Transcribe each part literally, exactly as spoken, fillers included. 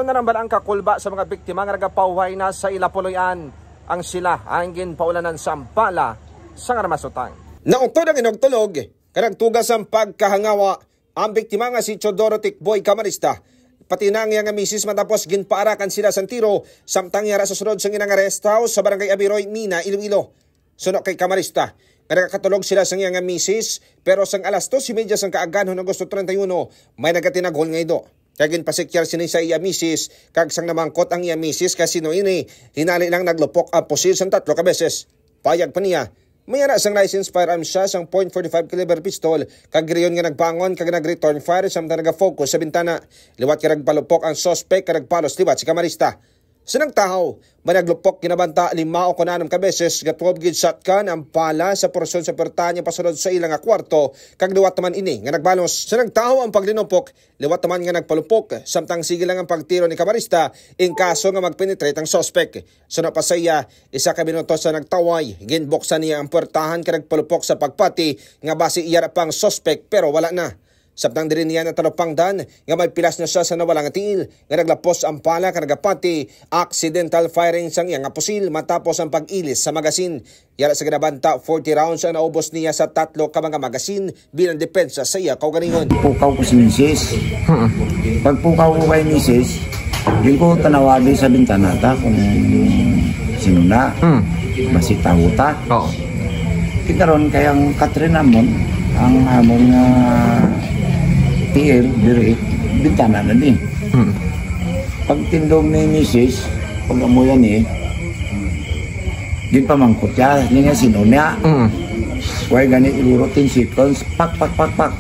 Narambal ang kakulba sa mga biktima nga nagapahuway na sa ila puloy-an. Ang sila ang ginpaulanan sang bala sang armas utang. Nautod ang inugtulog, kag nagtuga sang pagkahangawa ang biktima nga si Teodoro Tikboy Camarista, pati na ang iya nga misis, matapos ginpaarakan sila sang tiro samtang yara sa sulod sang ila nga rest house sa Barangay Abiroy, Mina, Iloilo. Suno kay Camarista, nga nakakatulog sila sang iya nga misis, pero sang alas dos y media sang kaaganhon, Agosto treinta y uno, may nagatinagol nga ido. Kag ginpasikyar sini sa iya misis, kag sang namangkot ang iya misis kung sino ini, hinali lang naglupok ang pusil sang tatlo ka beses. Payag pa niya, may ara sang licensed firearms siya sang point forty-five caliber pistol, kag gireyon nga nagbangon kag nag-return fire samtang nagafocus sa bintana. Liwat nga nagpalupok ang suspek kag nagpalos liwat si Camarista. Sa nagtahaw, may naglupok ginabanta lima o kon anom ka beses nga twelve gauge shotgun ang bala sa porsyon sa puwertahan nga pasulod sa ila nga kwarto, kag liwat naman ini nga nagbalos. Sa nagtahaw ang paglinupok, liwat naman nga nagpalupok, samtang sige lang ang pagtiro ni Camarista in kaso nga magpenetrate ang suspek. Suno pa sa iya, isa ka minuto sa nagtaway, ginbuksan niya ang puwertahan kag nagpalupok sa pagpati nga basi iya ra pa ang suspek, pero wala na. Samtang diri niya natalupangdan nga may pilas na siya sa nawala nga tiil, nga naglapos ang bala kag nagapati, accidental firing sang iya nga pusil matapos ang pag-ilis sa magasin. Yara sa ginabanta, forty rounds ang naubos niya sa tatlo ka mga magasin bilang depensa sa iya kaugalingon. Pukaw ko si misis. Pagpukaw ko kay misis, yun ko tanawagi sa bintana ta kung sino na. Hmm. Basi tawo ta. Oo. Kita ron kay ang katrin namon, ang amon nga tiil diri, bintana na din. Hmm. Pagtindog ni misis, pag-amuyan ni, ginpamangkot siya, niya sino niya. Mm. Way gani, siguro ten seconds, pak, pak, pak, pak.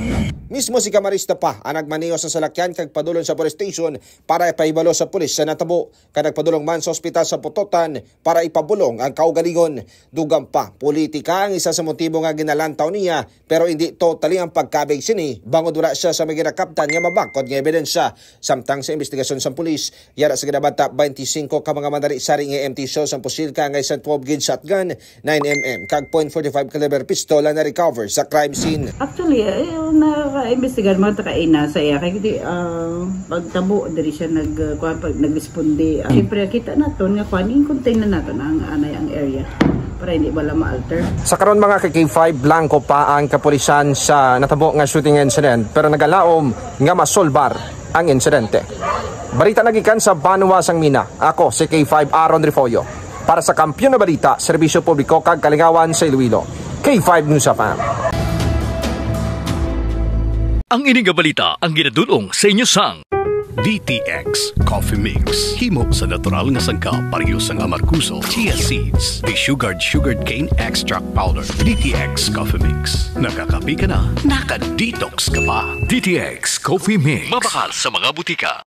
Mismo si Camarista pa ang nagmaneho sa salakyan kag padulong sa police station para ipahibalo sa pulis sa natabo, kag nagpadulong man sa ospital sa Pototan para ipabulong ang kaugalingon. Dugang pa, politika ang isa sa motibo nga ginalantaw niya, pero hindi totally ang pagkabig sini, bangod wala siya sa may ginakaptan nga mabangkod nga ebidensya. Samtang sa investigasyon sang pulis, yara sa ginabanta, twenty-five ka mga mandari-sari nga empty shells ang pusil kag ang isang twelve gauge shotgun, nine M M, kag point forty-five caliber pistola na recover sa crime scene. Actually, eh, nakaimbestigar mga taga-ina sa iya. Kay di, ah, pagtabo, diri siya nag, ah, kuwan, pag nagresponde. Ah, siyempre, kita naton nga kuwan, i-contain na naton ang anay ang area para hindi wala ma-alter. Sa karon, mga ka-K five, blanco pa ang kapulisan sa natabo nga shooting incident, pero nagalaom nga masolbar ang insidente. Balita nagikan sa banwa sang Mina, ako si K five Aaron Refollo. Para sa Kampiyon na Balita, Serbisyo Publiko kag Kalingawan sa Iloilo, K five News F M. Ang ini nga balita ang ginadul-ong sa inyo sang D T X Coffee Mix. Himo sa natural nga sangkap, pareho sang amargoso, chia seeds, desugared sugarcane extract powder. D T X Coffee Mix. Nakakape ka na, naka-detox ka pa. D T X Coffee Mix. Mabakal sa mga butika.